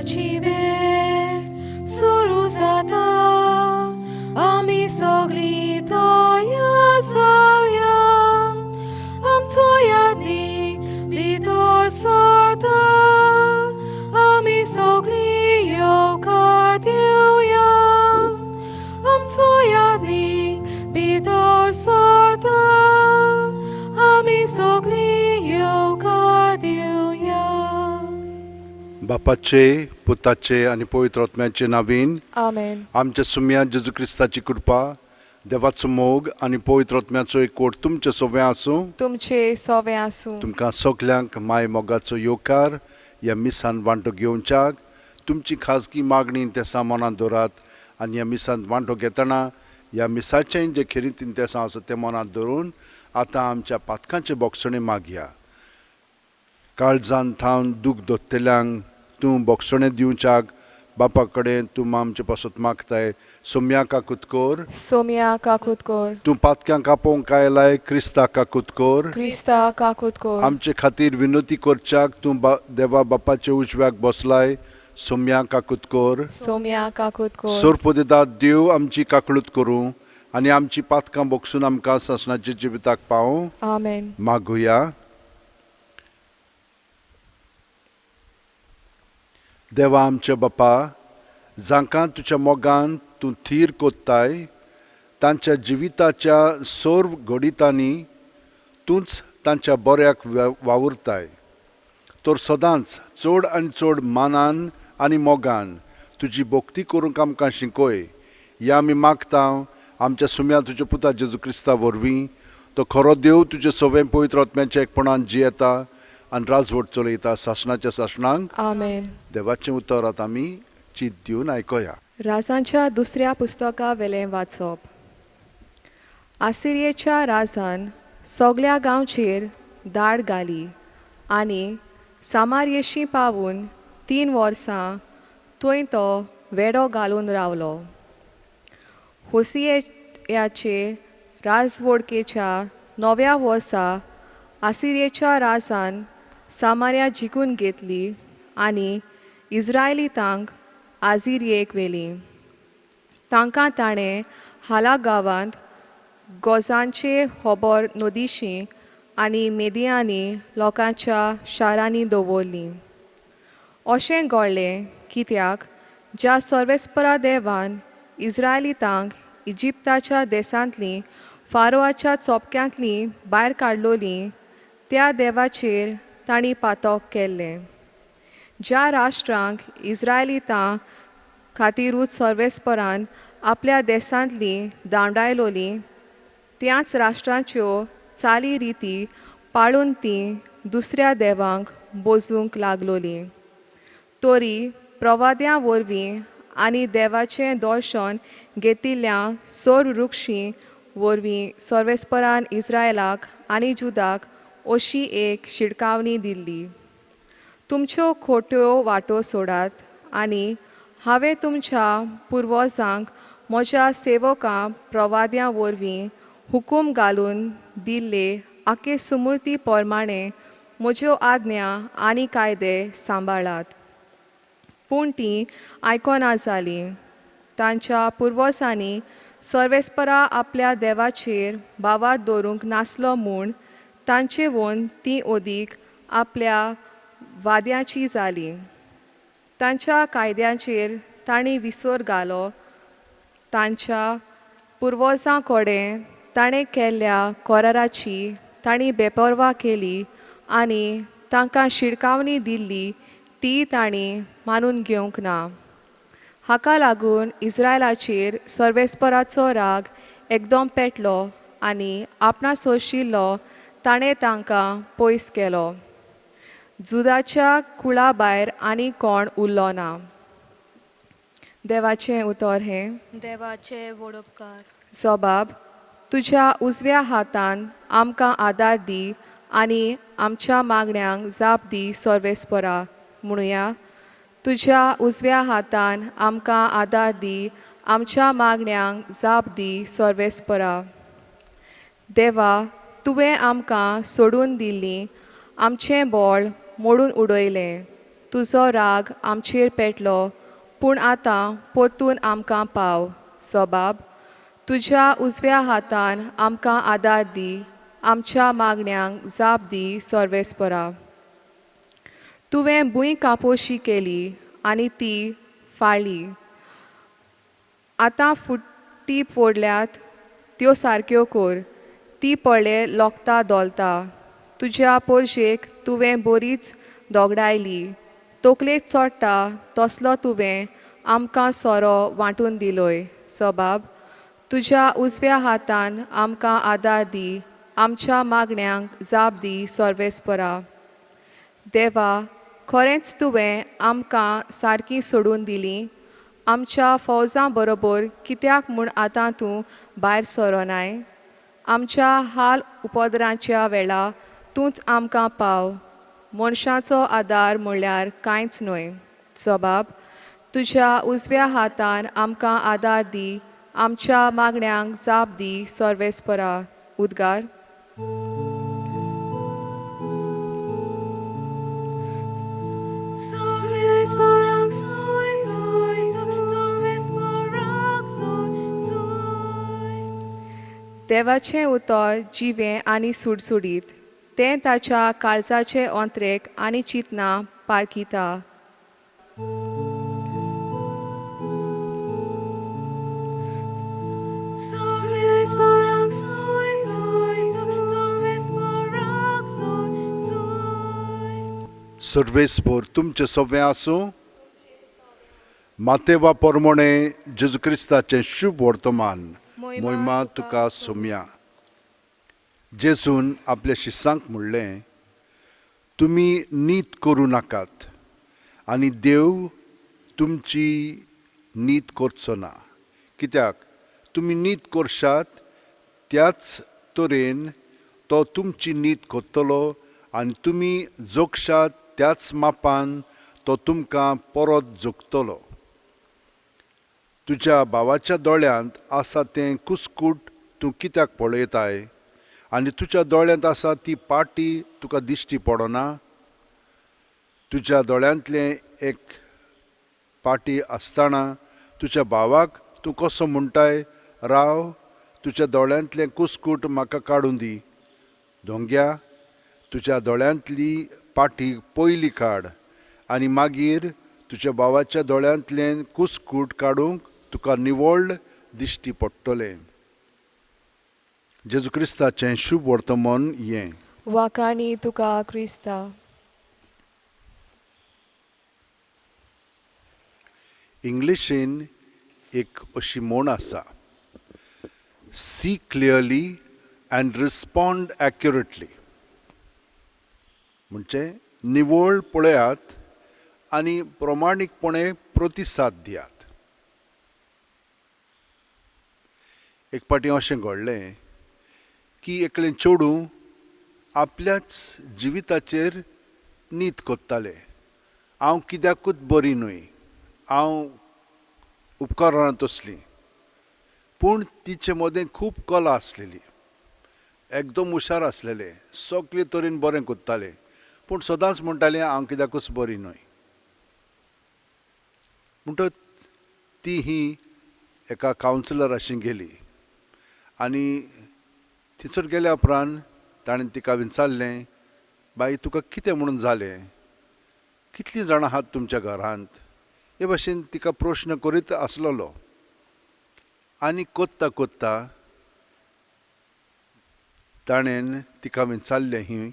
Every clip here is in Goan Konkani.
देवाची भेट सुरू जाता. आमी सगळीं तयार जावया, आमचो यादनीक भितर सरता. आमी सगळीं येवकार दिवया, आमचो यादनीक भितर सरता. आमी सगळीं येवकार दिवया. बापाचे, पुताचे आनी पवित्र आत्म्याचे नावीन. आमेन. आमच्या सुम्या जेजू क्रिस्ताची कृपा, देवाचो मोग आनी पवित्र आत्म्याचो एकवट तुमचे सोवें आसूं. तुमचे सोवे आसूं. तुमकां सगल्यांक माय मोगाचो येवकार. ह्या मिसान वांटो घेवच्याक तुमची खाजगी मागणी तेसां मनांत दवरात आनी ह्या मिसांत वांटो घेतना ह्या मिसाचें जे खेरीत तेसां आसा तें मनांत धरून आतां आमच्या पातकांचे बोगसणे मागया. काळजान थावन दूख दोत्तेल्यांक तूं बोगसणें दिवच्याक बापा कडेन तूं आमचे पासत मागताय. सोम्या काकूत कर. सोम्या काकूत कर. तूं पातक्यांक आपोवंक आयलाय. क्रिस्ता काकूत कर. क्रिस्ता काकूत कर. आमचे खातीर विनोती करच्याक तूं देवा बापाचे उजव्याक बसलाय. सोम्या काकूत कर. सोम्या काकूत कर. सोरपोदेदात देव आमची काकळूत करूं आनी आमची पातकां बोगसून आमकां सासणाच्या जिविताक पावूं. आमेन. मागुया. देवा आमच्या बापा, जांकां तुज्या मोगान तूं थीर कोत्ताय तांच्या जिविताच्या सर्व घडितांनी तूंच तांच्या बऱ्याक वावुरताय, तर सदांच चड आनी चड मानान आनी मोगान तुजी भक्ती करूंक आमकां शिकय. ह्या आमी मागता आमच्या सुम्या तुज्या पुता जेजू क्रिस्ता वरवीं. तो खरो देव, तुजे सवें पवित्र आत्म्याच्या एकपणान जियेता आनी राजवट चलयता सासणाच्या सासणांक. आमेन. देवाचें उतर आतां आमी चीत दिवन आयकोया. राजांच्या दुसऱ्या पुस्तका वेलें वाचप. आसिरियेच्या राजान सगल्या गांवचेर धाड घाली आनी सामारयेशी पावून 3 वर्सां थंय तो वेडो घालून रावलो. होसियाचे राजवडकेच्या 9व्या वर्सा आसिरियेच्या राजान सामार्या जिखून घेतली आनी इस्रायलितांक आजिरियेक व्हेलीं. तांकां ताणें हाला गांवांत, गोजांचे होबोर नदीशी आनी मेदियानी लोकांच्या शारांनी दवरलीं. अशें घडलें कित्याक ज्या सर्वेस्परा देवान इस्रायलितांक इजिप्ताच्या देसांतलीं फारोआच्या चोपक्यांतलीं भायर काडलोलीं त्या देवाचेर तांणी पातक केल्लें. ज्या राष्ट्रांक इस्रायलितां खातीरूच सर्वेस्परान आपल्या देसांतलीं धांवडायलोलीं त्याच राष्ट्रांच्यो चाली रिती पाळून तीं दुसऱ्या देवांक बोजूंक लागलोलीं. तरी प्रवाद्यां वरवीं आनी देवाचें दर्शन घेतिल्ल्या सोर रुक्षी वरवीं सर्वेस्परान इस्रायलाक आनी जुदाक अशी एक शिडकावणी दिल्ली, तुमच्यो खोट्यो वाटो सोडात आनी हांवें तुमच्या पुर्वजांक म्हज्या सेवकां प्रवाद्यां वरवीं हुकूम घालून दिल्ले आखे सुमूर्ती प्रमाणे म्हज्यो आज्ञा आनी कायदे सांबाळात. पूण तीं आयकना जालीं. तांच्या पुर्वजांनी सर्वेस्परा आपल्या देवाचेर भावार्थ दवरूंक नासलो म्हूण तांचे वोन तीं अदीक आपल्या वाद्याची जालीं. तांच्या कायद्यांचेर तांणी विसर घालो. तांच्या पुर्वजां कडेन ताणें केल्ल्या कराराची तांणी बेपर्वा केली आनी तांकां शिडकावणी दिल्ली ती तांणी मानून घेवंक ना. हाका लागून इस्रायलाचेर सर्वेस्पराचो राग एकदम पेटलो आनी आपणा सोंशिल्लो ताणें तांकां पयस केलो. जुदाच्या कुळा भायर आनी कोण उरलो ना. देवाचें उतर हें. देवाचे वडोपकार. जोबाब, तुज्या उजव्या हातान आमकां आदार दी आनी आमच्या मागण्यांक जाप दी सर्वेस्परा. म्हणुया, तुज्या उजव्या हातान आमकां आदार दी, आमच्या मागण्यांक जाप दी सर्वेस्परा. देवा, तुवें आमकां सोडून दिल्ली, आमचें बळ मोडून उडयलें. तुजो राग आमचेर पेटलो पूण आतां परतून आमकां पाव. सोबाब तुज्या उजव्या हातान आमकां आदार दी, आमच्या मागण्यांक जाप दी सर्वेस्परा. तुवें भूंय कापोशी केली आनी ती फाळ्ळी, आतां फुटी पडल्यात त्यो सारक्यो कर, ती पळे लोकता धोलता. तुज्या पोरशेक तुवें बरीच दोगडायली, तकलेक चडटा तसलो तुवें आमकां सोरो वांटून दिलोय. सबाब तुज्या उजव्या हातान आमकां आदार दी, आमच्या मागण्यांक जाप दी सर्वेस्परा. देवा खरेंच तुवें आमकां सारकी सोडून दिली, आमच्या फौजां बरोबर कित्याक म्हूण आतां तूं भायर सरोनाय? आमच्या हाल उपद्रांच्या वेळा तूंच आमकां पाव, मनशाचो आदार म्हणल्यार कांयच न्हय. सबाब तुज्या उजव्या हातान आमकां आदार दी, आमच्या मागण्यांक जाप दी सर्वेस्परा. उद्गार. देवाचें उतर जिवें आनी सुडसुडीत, तें ताच्या काळजाचे ओंत्रेक आनी चिंतनां पारखिता. सर्वेस्पर तुमचें सगळें आसूं. मातेवा परमणे जेजू क्रिस्ताचें शुभ वर्तमान. मोहिमा तुका सोम्या. जेजून आपल्या शिसांक म्हणलें, तुमी नीत करूं नाकात आनी देव तुमची नीत करचो ना. कित्याक तुमी नीत करशात त्याच तरेन तो तुमची नीत करतलो आनी तुमी जोगशात त्याच मापान तो तुमकां परत जोगतलो. तुज्या भावाच्या दोळ्यांत आसा तें कुस्कूट तूं कित्याक पळयताय आनी तुज्या दोळ्यांत आसा ती पाटी तुका दिश्टी पडना? तुज्या दोळ्यांतलें एक पाटी आसतना तुज्या भावाक तूं कसो म्हणटाय, राव तुज्या दोळ्यांतलें कुस्कूट म्हाका काडून दी? धोंग्या, तुज्या दोळ्यांतली पाटी पयली काड आनी मागीर तुज्या भावाच्या दोळ्यांतलें कुस्कूट काडूंक तुका निवळ दिश्टी पडटलें. जेजू क्रिस्ताचें शुभ वर्तमान हें. वाखाणी तुका क्रिस्ता. इंग्लिशीन एक अशी म्हण आसा, see clearly and respond accurately. म्हणजे निवळ पळयात आनी प्रमाणीकपणे प्रतिसाद दियात. एक फावटी अशें घडलें की एकलें चेडूं आपल्याच जिविताचेर नीत करतालें. हांव कित्याकूच बरी न्हय, हांव उपकरणां तसलीं. पूण तिचे मदें खूब कला आसलेली, एकदम हुशार आसलेलें, सगळे तरेन बरें करतालें. पूण सदांच म्हणटालें हांव कित्याकूच बरी न्हय. म्हणटच ती ही एका कावन्सिलराशी गेली आनी थंयसर गेल्या उपरांत ताणें तिका विचारलें, बाई तुका कितें म्हणून जालें, कितलीं जाणां आहात तुमच्या घरांत? हे भाशेन तिका प्रश्न करीत आसलेलो. आनी कोत्ता कोत्ता ताणें तिका विचारलें, ही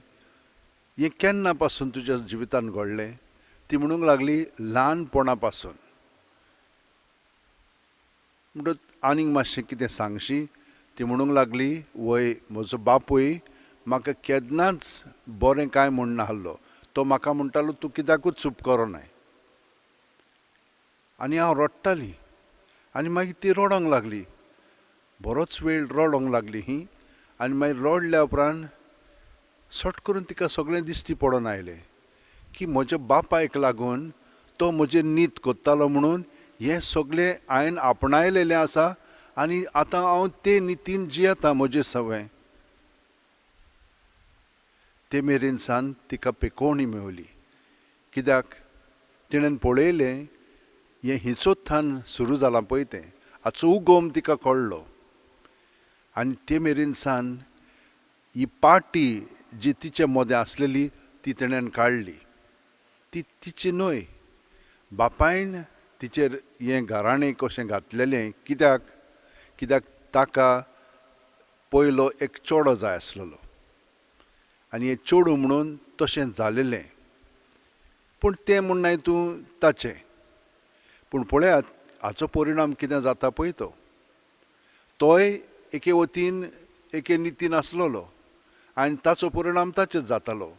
हें केन्ना पासून तुज्या जिवितान घडलें? ती म्हणूंक लागली, ल्हानपणा पासून. म्हणटच आनीक मातशें कितें सांगशी? ती म्हणूंक लागली, वय म्हजो बापूय म्हाका केन्नाच बरें कांय म्हणना आसलो. तो म्हाका म्हणटालो तूं कित्याकूच उपकरनाय. आनी हांव रडटाली. आनी मागीर ती रडोंक लागली, बरोच वेळ रडोंक लागली ही. आनी मागीर रडल्या उपरांत सट करून तिका सगळें दिश्टी पडोन आयलें की म्हज्या बापायक लागून तो म्हजेर नीत करतालो म्हणून हें सगळें हांवें आपणायलेलें आसा आनी आतां हांव ते नितीन जियेता म्हजें सवंय. ते मेरेन सान तिका पेकोवणी मेवली. कित्याक तिणेन पळयलें हें हिंसोत्थान सुरू जालां पळय तें, हाचो उगम तिका कळ्ळो. आनी ते मेरेन सान ही पार्टी जी तिचे मदें आसलेली ती तिणेन काडली. ती तिची न्हय, बापायन तिचेर हें घराणें कशें घातलेलें. कित्याक? कित्याक ताका पयलो एक चेडो जाय आसलेलो आनी हें चेडूं म्हणून तशें जालेलें. पूण तें म्हूण नाय तूं ताचें. पूण पळयात हाचो परिणाम कितें जाता पळय तो. तोय एके वतीन एके नितीन आसलेलो आनी ताचो परिणाम ताचेर जातालो.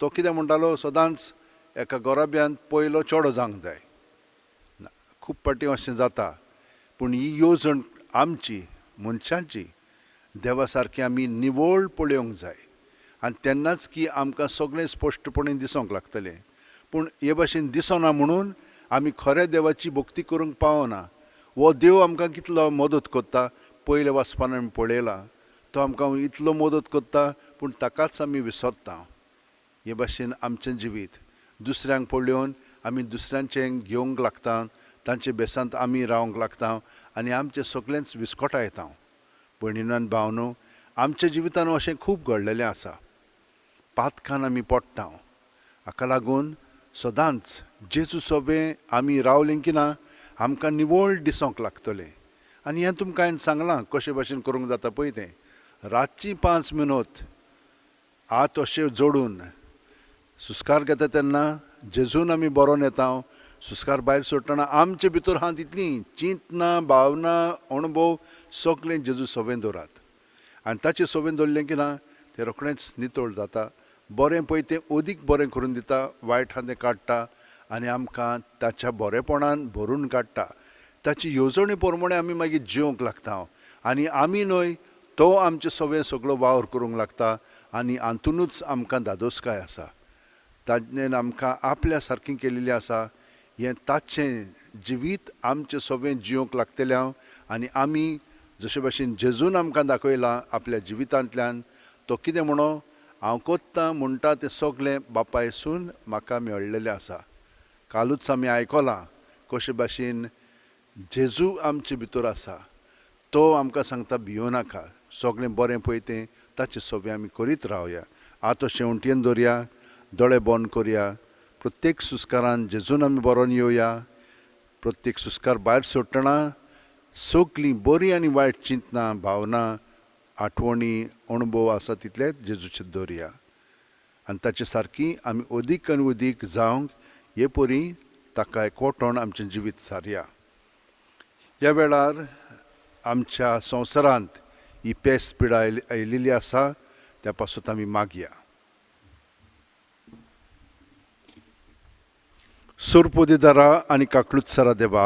तो कितें म्हणटालो, सदांच एका गोराब्यांत पयलो चेडो जावंक जाय. ना, खूब फावटी अशें जाता. पूण ही येवजण आमची मनशांची देवा सारकी आमी निवळ पळोवंक जाय आनी तेन्नाच की आमकां सगळें स्पश्टपणे दिसोंक लागतलें. पूण हे भाशेन दिसना म्हणून आमी खऱ्या देवाची भक्ती करूंक पावना. हो देव आमकां कितलो मदत करता पयल्या वाचपान आमी पळयलां. तो आमकां इतलो मदत करता पूण ताकाच आमी विसरता. हे भाशेन आमचें जिवीत दुसऱ्यांक पळोवन आमी दुसऱ्यांचें घेवंक लागता, तांचे बेसांत आमी रावंक लागता आनी आमचें सगळेंच विस्कटायता. भयणीन आनी भावनो, आमच्या जिवितान अशें खूब घडलेलें आसा. पातकान आमी पडटा. हाका लागून सदांच जेजू सोबें आमी रावलीं की ना आमकां निवळ दिसोंक लागतलें. आनी हें तुमकां हांवें सांगलां कशे भाशेन करूंक जाता पळय तें. रातची 5 मिनट हात अशे जोडून सुस्कार घेता तेन्ना जेजून आमी बरोवन येता. सुस्कार भायर सोडटना आमचे भितर आहा तितलीं चिंतना, भावना, अणभव सगळें जेजू सोबें दवरात. आनी ताचें सोबें दवरलें की ना तें रोखडेंच नितळ जाता. बरें पळय तें अदीक बरें करून दिता, वायट आहा तें काडटा आनी आमकां ताच्या बरेपणान भरून काडटा. ताची येवजणे प्रमाणे आमी मागीर जिवंक लागता आनी आमी न्हय तो आमचे सोबें सगळो वावर करूंक लागता आनी हातूनच आमकां धादोसकाय आसा. ताणें आमकां आपल्या सारकें केल्लें आसा. हें ताचें जिवीत आमचें सोबें जिवंक लागतलें हांव. आनी आमी जशे भाशेन जेजून आमकां दाखयलां आपल्या जिवितांतल्यान, तो कितें म्हणो, हांव कोत्ता म्हणटा तें सगळें बापायसून म्हाका मेळ्ळेलें आसा. कालूच आमी आयकलां कशे भाशेन जेजू आमचे भितर आसा. तो आमकां सांगता भियो नाका, सगळें बरें पळय तें ताचें सोबें आमी करीत रावया. आतां शेंवटेन दवरया, दोळे बंद करया. प्रत्येक सुस्कारान जेजून आमी बरोवन येवया. प्रत्येक सुस्कार भायर सोडटना सगळीं बरीं आनी वायट चिंतना, भावना, आठवणी, अणभव आसा तितले जेजूचे दवरया आनी ताचे सारकी आमी अदीक आनी अदीक जावंक हे परी ताका एकवटोण आमचें जिवीत सारया. ह्या वेळार आमच्या संवसारांत ही पेस्त पिडा आयिल्ली आसा त्या पासून आमी मागया. सुरपोदेदारा आनी काकलुत्सरा देवा,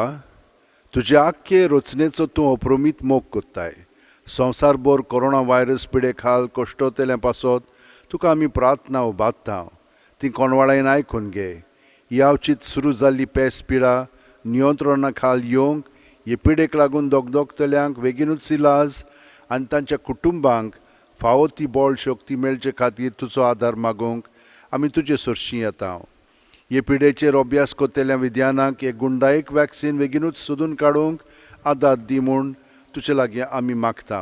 तुजे आख्खे रचनेचो तूं अप्रमीत मोग कोत्ताय. संवसारभर कोरोना व्हायरस पिडे खाल कश्टोतल्या पासत तुका आमी प्रार्थना उबारता. ती कोणवाळायन आयकून घे. ही अवचीत सुरू जाल्ली पेस पिडा नियंत्रणा खाल येवंक, हे पिडेक लागून दगदगतल्यांक बेगीनूच इलाज आनी तांच्या कुटुंबांक फावो ती बळ शक्ती मेळचे खातीर तुजो आदार मागूंक आमी तुजे सरशीं येता. हे पिडेचेर अभ्यास करतल्या विद्यानाक एक गुंडायक वॅक्सीन बेगीनूच सोदून काडूंक आदार दी म्हूण तुजे लागीं आमी मागता.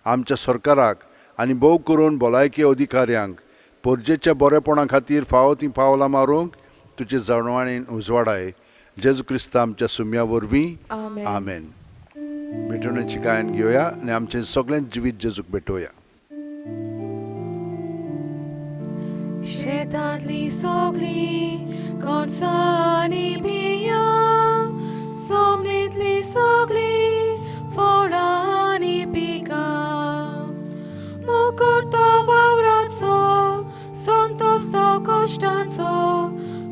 आमच्या सरकाराक आनी भोव करून भलायकी अधिकाऱ्यांक परजेच्या बरेपणा खातीर फावो तीं पावलां मारूंक तुजे जाणवाणेन उजवाडाय. जेजू क्रिस्ता आमच्या सुम्या वरवीं आमेन. भेटवण्याची गायन घेवया आनी आमचें सगळें जिवीत जेजूक भेटोवया. शेतांतली सगळीं कणसां बियां, सोमणींतली सगळीं फळां आनी पिकां, मुकुट तो वावराचो, संतोस तो कश्टाचो,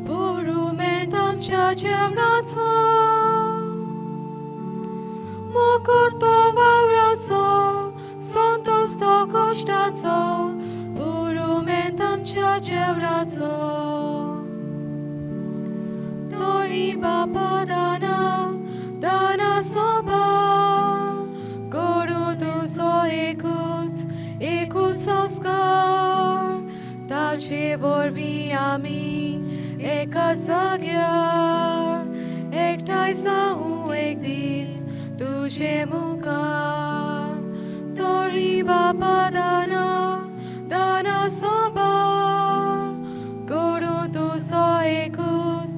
पुरुमेंत आमच्या जेवणाचो. मुकुट तो वावराचो, संतोस तो कश्टाचो, पुरुमेंत आमच्या जेवणाचो. तोरी बापा दाना दाना सोबा, गोडू तुजो एकूच एकूच संस्कार, ताचे वरवीं आमी एका जाग्यार एकठांय जावूं एक दीस तुजे मुखार तोरी बापा दाना दाना सोबार करूं तुजो एकूच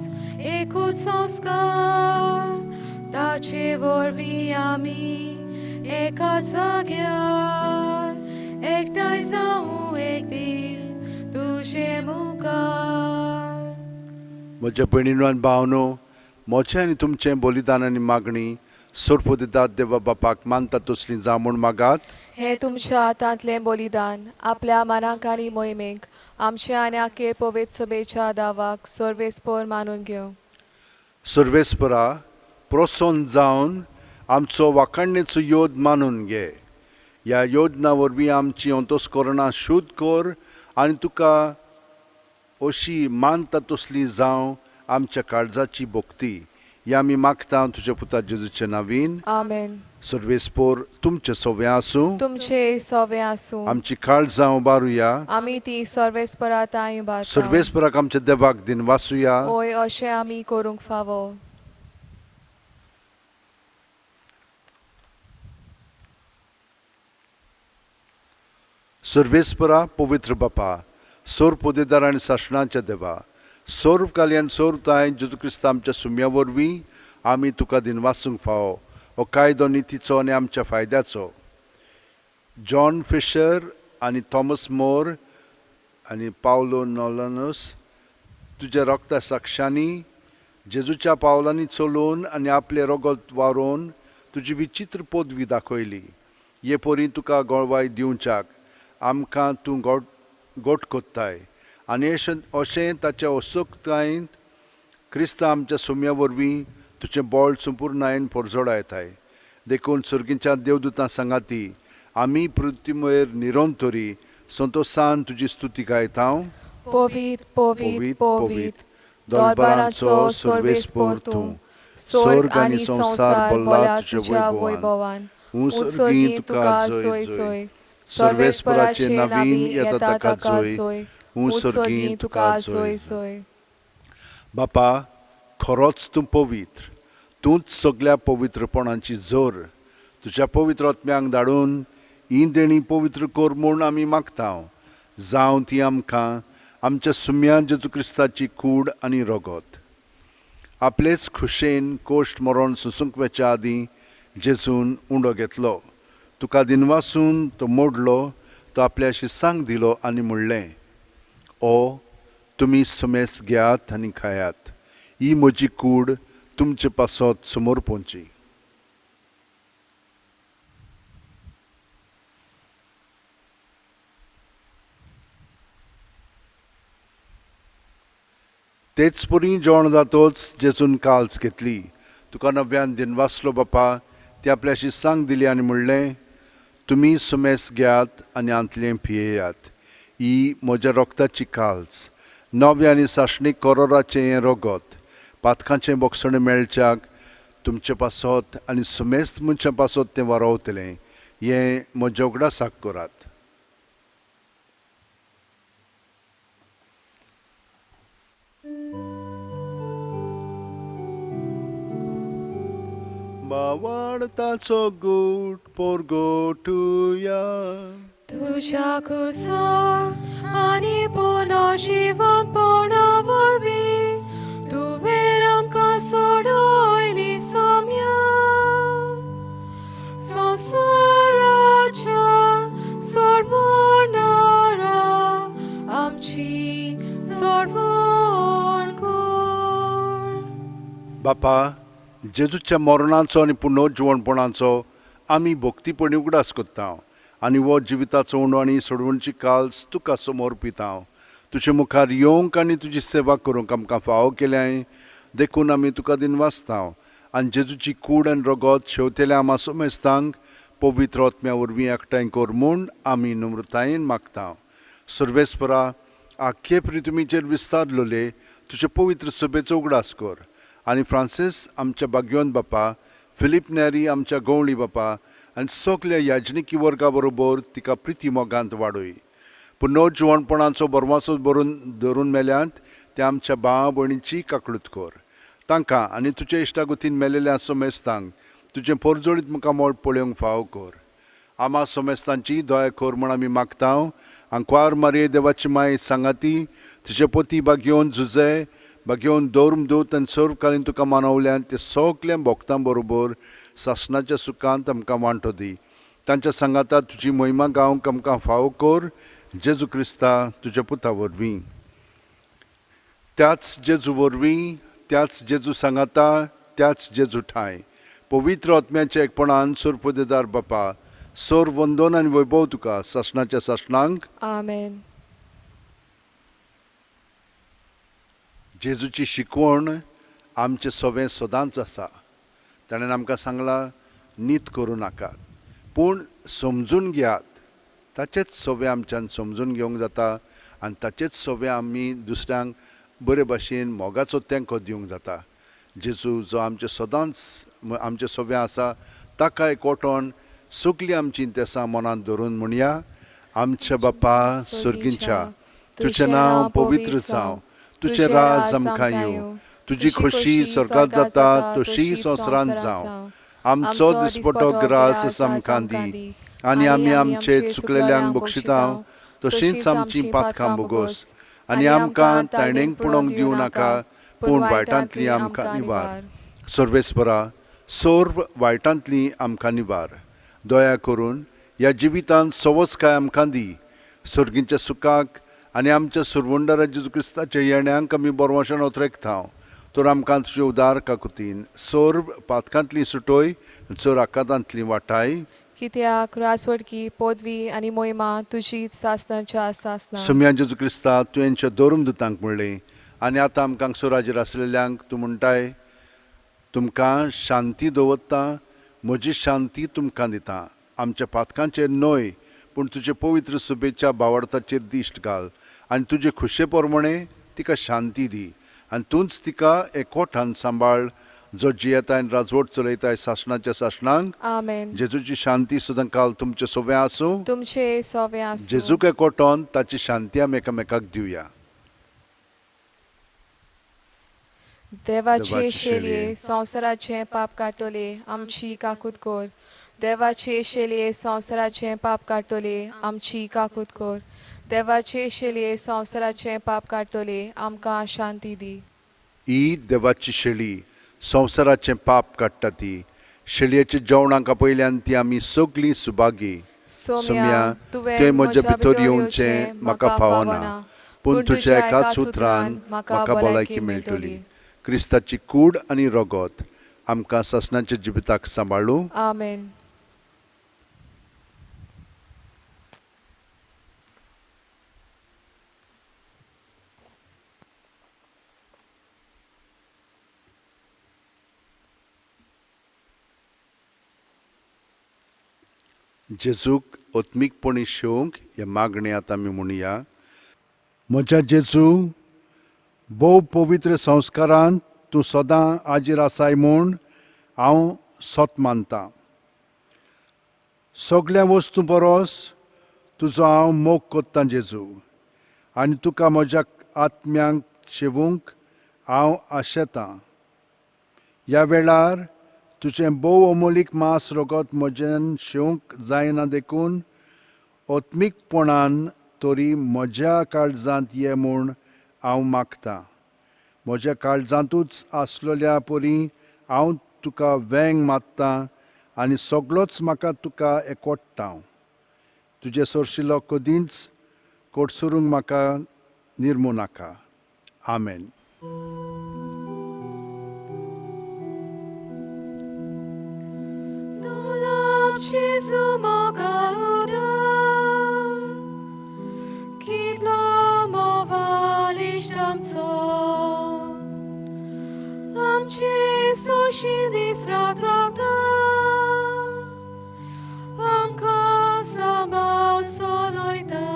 एकूच संस्कार ताचे वरवीं आमी एका जाग्यार एकठांय जावूं एक दीस तुजे मुखार. म्हज्या भयणीनो आनी भावनो, म्हजें आनी तुमचें बलिदान आनी मागणी सोरपोदितात देवा बापाक मानता तसली जावं म्हूण मागात. हें तुमच्या हातांतलें बलिदान आपल्या मनाक आनी मोहिमेक आमच्या आनी आखे पवित्र सभेच्या दावाक सर्वेस्पोर मानून घेवं. सर्वेस्परा, प्रसन्न जावन आमचो वाखाणणेचो योद मानून घे. ह्या योजना वरवीं आमची अंतस्करणां शुद्ध कर आनी तुका अशी मानता तसली जावं आमच्या काळजाची भक्ती. ही आमी मागता तुज्या पुता जेजूचे नावीन. आमेन. सर्वेस्पोर तुमचें सवें आसूं. तुमचे सोवे आसूं. आमची काळजां उबारुया. आमी ती सर्वेस्परा तांय उबारता. सर्वेस्पराक आमच्या देवाक दिनवासुया. ओय, अशें आमी करूंक फावो. सर्वेस्परा, पवित्र बापा, सोर पोदेदार आनी सासणाच्या देवा, सर्व कालयान सर्व ताय जेजू क्रिस्त आमच्या सुम्या वरवीं आमी तुका दिनवासूंक फावो. हो कायदो नितीचो आनी आमच्या फायद्याचो. जॉन फिशर आनी थॉमस मोर आनी पावलो नोलनस तुज्या रक्ता साक्षांनी जेजूच्या पावलांनी चलोवन आनी आपलें रगत वारोवन तुजी विचित्र पदवी दाखयली. हे परी तुका गळवाय दिवच्याक आमकां तूं गोट गोट कोत्ताय आनी अशें ताच्या असोक्तायेंत क्रिस्ता आमच्या सोम्या वरवीं तुजें बळ संपुर्णायेन परजोडायताय. देखून सर्गीच्या देवदूतां सांगाती आमी पृथ्वीर निरंतरी संतोसान तुजी स्तुती गायता. पवित्र पवित्र पवित्र दरबाराचो सर्वेस्पोर तूं, स्वर्ग आनी संवसार भरला तुज्या वैभवान. उत्सर्गी तुका जोय जोय, सर्वेस्पराचे नावीन येता ताका जोय, उत्सर्गी तुका जोय जोय. बापा, खरोच तूं पवित्र, तूंच सगल्या पवित्रपणाची जोर. तुज्या पवित्र आत्म्यांक धाडून ही देणी पवित्र कर म्हूण आमी मागता. जावं ती आमकां आमच्या सुम्या जेजू क्रिस्ताची कूड आनी रगत. आपलेच खुशेन कोश्ट मरण सोसूंक वचच्या आदीं जेजून उंडो घेतलो, तुका दिनवासून तो मोडलो, तो आपल्या शिसांक दिलो आनी म्हणलें, ओ तुमी सुमेस्त घेयात आनी खायात, ही म्हजी कूड तुमचे पासत समोर पोवची. तेच परी जेवण जातोच जेजून काल्स घेतली, तुका नव्यान दिनवासलो बापा, ती आपल्या शिसांक दिली आनी म्हणलें, तुमी सुमेस घेयात आनी आंतलें पियेयात, ही म्हज्या रक्ताची काल्स, नव्या आनी सासणीक करोराचें हें रगत, पातकांचें बोगसणें मेळच्याक तुमचे पासत आनी सुमेस्त मनशां पासत तें वारोवतलें. हें म्हज्या उगडासाक करात. मावाडताचो गूट पोरगोटुया. तुज्या खुर्सान आनी पुनर्जिवनपणा वरवीं तुवें आमकां सोडयली सोम्या. संवसाराच्या सोडवणारा आमची सोडवण कर. बापा, जेजूच्या मरणाचो आनी पुनर्जिवणपणाचो आमी भक्तीपणी उगडास करता आनी हो जिविताचो उंडो आनी सोडवणची काल्स तुका समर्पिता. तुजे मुखार येवंक आनी तुजी सेवा करूंक आमकां फावो केल्याय, देखून आमी तुका दिनवासता आनी जेजूची कूड आनी रगत शेवतेल्या आमा समेस्तांक पवित्र आत्म्या वरवीं एकठांय कर म्हूण आमी नम्रतायेन मागता. सर्वेस्परा, आख्खे पृथ्वीचेर विस्तारलोले तुजे पवित्र सभेचो उगडास कर आनी फ्रांसीस आमच्या बाग्योन बापा, फिलीप नेरी आमच्या गवळी बापा आनी सगल्या याजनिकी वर्गा बरोबर तिका प्रिती मोगांत वाडय. पुनर्जिवणपणाचो बरवासो भरून धरून मेल्यांत त्या आमच्या भावा भयणींची काकळूत कर. तांकां आनी तुज्या इश्टागतीन मेलेल्या समेस्तांक तुजें पोरजोळीत मुखामळ पळोवंक फावो कर. आमा समेस्तांची दया कर म्हूण आमी मागता. आंकवार मारये देवाची माय सांगाती तुजे पोती बागेवन जुजे बागेवन धर्म दूत आनी सर्वकालीन तुका मानवल्यान ते सगल्या भक्तां बरोबर सासणाच्या सुखांत आमकां वांटो दी. तांच्या सांगाता तुजी महिमा गावंक आमकां फावो कर जेजू क्रिस्ता तुज्या पुता वरवीं. त्याच जेजू वरवीं, त्याच जेजू सांगाता, त्याच जेजू ठांय पवित्र आत्म्याच्या एकपणान सोरपदेदार बापा सोर वंदन आनी वैभव तुका सासणाच्या सासणांक. आमेन. जेजूची शिकवण आमचें सवें सदांच आसा. ताणें आमकां सांगलां नीत करूं नाकात पूण समजून घेयात. ताचेच सवें आमच्यान समजून घेवंक जाता आनी ताचेच सवें आमी दुसऱ्यांक बरे भाशेन मोगाचो तेंको दिवंक जाता. जेजू जो आमचें सदांच आमचें सवें आसा ताका एकवटोन सगळीं आमचीं तेसां मनांत धरून म्हणया. आमच्या बापा सर्गींच्या, तुजें नांव पवित्र जावं, तुजें राज आमकां येवं, तुजी खोशी स्वर्गांत जाता तशी संवसारांत जावं. आमचो दिसपटो ग्रास आमकां दी आनी आमी आमचे चुकलेल्यांक बक्षिता तशींच आमचीं पातकां बोगोस आनी आमकां ताणेंक पळोवंक दिवं नाका पूण वायटांतली आमकां निवार. सर्वेस्परा सर्व वायटांतली आमकां निवार. दया करून ह्या जिवितांत सवसकाय आमकां दी. सर्गींच्या सुखाक आनी आमच्या सुरवंडरा जेजू क्रिस्ताच्या येण्यांक आमी बरवाशान ओतरेकता. तर आमकां तुजे उदार काकुतीन सर्व पातकांतली सुटोय चड आकांतांतली वाटाय. कित्याक रासवडकी पदवी आनी मोहिमा तुजीच सासणाच्या सासना. सोम्या जेजू क्रिस्ता, तुवेंच्या धर्म दुतांक म्हणलें आनी आतां आमकां सुराजेर आसलेल्यांक तूं म्हणटाय, तुमकां शांती दवरता, म्हजी शांती तुमकां दिता. आमच्या पातकांचेर न्हय पूण तुजे पवित्र सुबेच्या भावार्थाचेर दिश्ट घाल आनी तुजे खुशे प्रमाणे तिका शांती दी आनी तूंच तिका एकवटान सांबाळ जो जियेताय आनी राजवट चलयताय सासणाच्या सासणांक. आमेन. जेजूची शांती सदां काल तुमचे सोवे आसूं. तुमचे सोवे आसूं. जेजूक एकवटोन ताची शांती आमी एकामेकाक दिवया. देवाचे शेलये संवसाराचें पाप काडटले आमची काकूत कर. देवाचे शेलये संवसाराचें पाप काडटले आमची काकूत कर. देवाचे शेलये संवसाराचें पाप काडटले आमकां शांती दी. ही देवाची शेळी संवसाराचें पाप काडटा. ती शेळयेच्या जेवणाक आपयल्यान ती आमी सगळीं सुभागी. सोम्या, तुवें म्हज्या भितर येवचें म्हाका फावना, पूण तुज्या एकाच उतरान म्हाका भलायकी मेळटली. क्रिस्ताची कूड आनी रगत आमकां सासणाच्या जिविताक सांबाळूं. आमेन. जेजूक आत्मीकपणी शेवंक हें मागणें आतां आमी म्हणया. म्हज्या जेजू, भोव पवित्र संस्कारांत तूं सदां हाजीर आसाय म्हूण हांव सत मानतां. सगल्या वस्तूं परस तुजो हांव मोग कोत्तां जेजू आनी तुका म्हज्या आत्म्यांक शेवूंक हांव आशेतां. ह्या वेळार तुजें भोव अमोलीक मांस रगत म्हज्यान शेवंक जायना देखून आत्मीकपणान तरी म्हज्या काळजांत ये म्हूण हांव मागतां. म्हज्या काळजांतूच आसलेल्या परी हांव तुका वेंग मारतां आनी सगळोच म्हाका तुका एकवट्टा. तुजे सरशिलो कदींच कोटसरूंक म्हाका निर्मू नाका. आमेन. Gesù mogaluda, kitlo movalištamco, amči sošindis ratravta, amka samal soloita,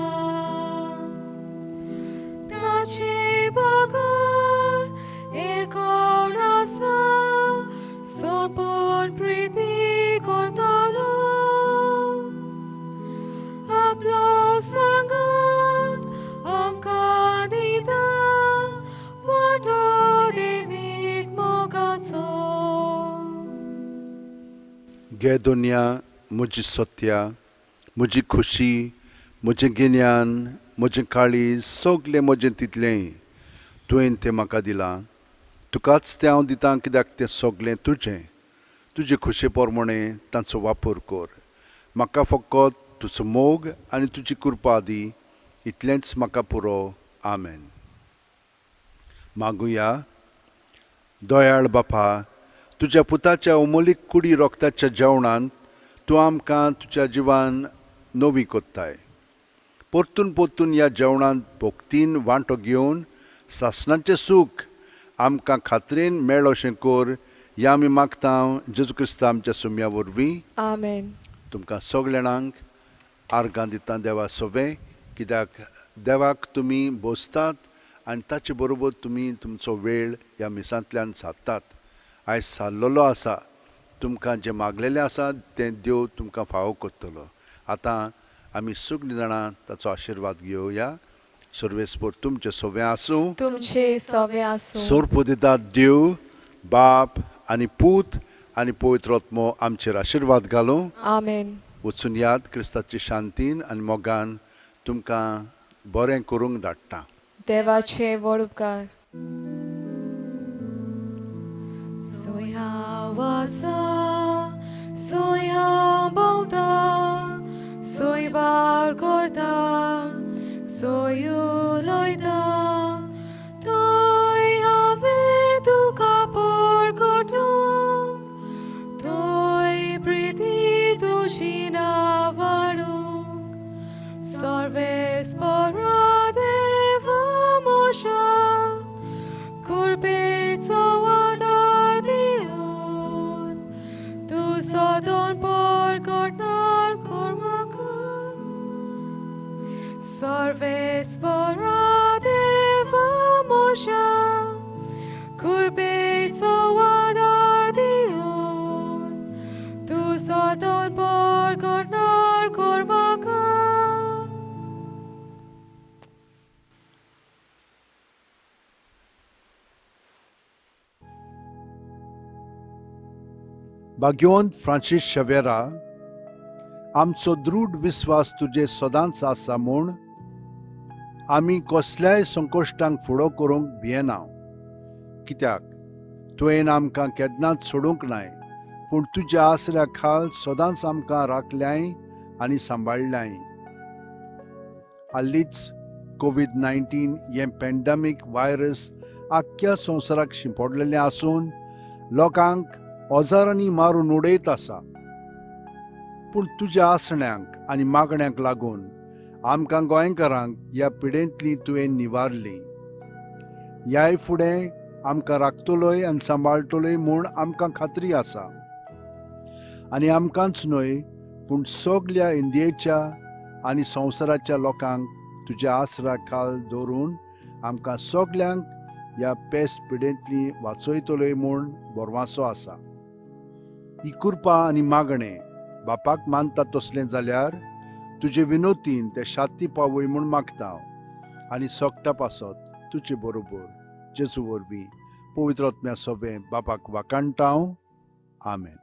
tači bagar erkorasa, sorpon priti kortalo. घे दुनिया म्हजी सत्या, म्हजी खुशी, म्हजें गिन्यान, म्हजें काळीज, सगलें म्हजें तितलेंय तुवें तें म्हाका दिलां. तुकाच तें हांव दितां, कित्याक तें सगलें तुजें. तुजे खुशे प्रमाणें तांचो वापर कर. म्हाका फकत तुजो मोग आनी तुजी कृपा दी, इतलेंच म्हाका पुरो. आमेन. मागुया. दयाळ बापा, तुज्या पुताच्या अमोलीक कुडी रोगताच्या जेवणांत तूं आमकां तुज्या जिवान नवी कोत्ताय. परतून परतून ह्या जेवणांत भक्तीन वांटो घेवन सासणाचें सूख आमकां खात्रेन मेळोशें कर, ह्या आमी मागता जेजू क्रिस्ता आमच्या सुम्या वरवीं. आमेन. तुमकां सगल्या जाणांक आर्गां दिता देवा सोवे, कित्याक देवाक तुमी बसतात आनी ताचे बरोबर तुमी तुमचो वेळ ह्या मिसांतल्यान सादतात. आयज सारलेलो आसा, तुमकां जें मागलेलें आसा तें देव तुमकां फावो करतलो. आतां आमी सगळीं जाणां ताचो आशिर्वाद घेवया. सर्वेस्पर तुमचें सोवें आसूं. तुमचे सवे आसूं. सोरपो दितात देव बाप आनी पूत आनी पवित्र आत्मो आमचेर आशिर्वाद घालूं. आमेन. वचून याद क्रिस्ताचे शांतीन आनी मोगान तुमकां बरें करूंक धाडटा. देवाचे व्हड उपकार. सोय हांव आसा, सोय हांव भोंवता, सोय वावर करता, सोय उलयता, थंय हांवें तुका परगटूंक, थंय प्रिती तुजी ना वाडूंक. सर्वेस्परा देवा म्हज्या, कृपेचो आदार दिवन, तूं सदां परगटणार कर म्हाका. सर्वेस्परा देवा म्हज्या, कृपेचो आदार दिवन, तूं सदां परगटणार कर म्हाका. भाग्यवंत फ्रांसीस शवेरा, आमचो दृढ विस्वास तुजे सदांच आसा म्हूण आमी कसल्याय संकश्टांक फुडो करूंक भियेना, कित्याक तुवें आमकां केन्नाच सोडूंक नाय, पूण तुज्या आसऱ्या खाल सदांच आमकां राखल्याय आनी सांबाळ्ळ्याय. हालींच कोवीड-19 हें पॅन्डेमीक व्हायरस आख्ख्या संवसाराक शिंपडलेलें आसून लोकांक हजारांनी मारून उडयत आसा. पूण तुज्या आसण्यांक आनी मागण्यांक लागून आमकां गोंयकारांक ह्या पिडेंतली तुवें निवारली. ह्याय फुडें आमकां राखतलोय आनी सांबाळटलोय म्हूण आमकां खात्री आसा. आनी आमकांच न्हय पूण सगल्या इंडियेच्या आनी संवसाराच्या लोकांक तुज्या आसरा खाल दवरून आमकां सगल्यांक ह्या पेस्ट पिडेंतली वाचयतलोय म्हूण भरवासो आसा. ही कृपा आनी मागणें बापाक मानता तसलें जाल्यार तुजे विनोतीन ते शांती पावय म्हूण मागता हांव, आनी सोगटा पासत तुजे बरोबर जेजू वरवीं पवित्र आत्म्या सोवें बापाक वाकाणटा हांव. आमेन.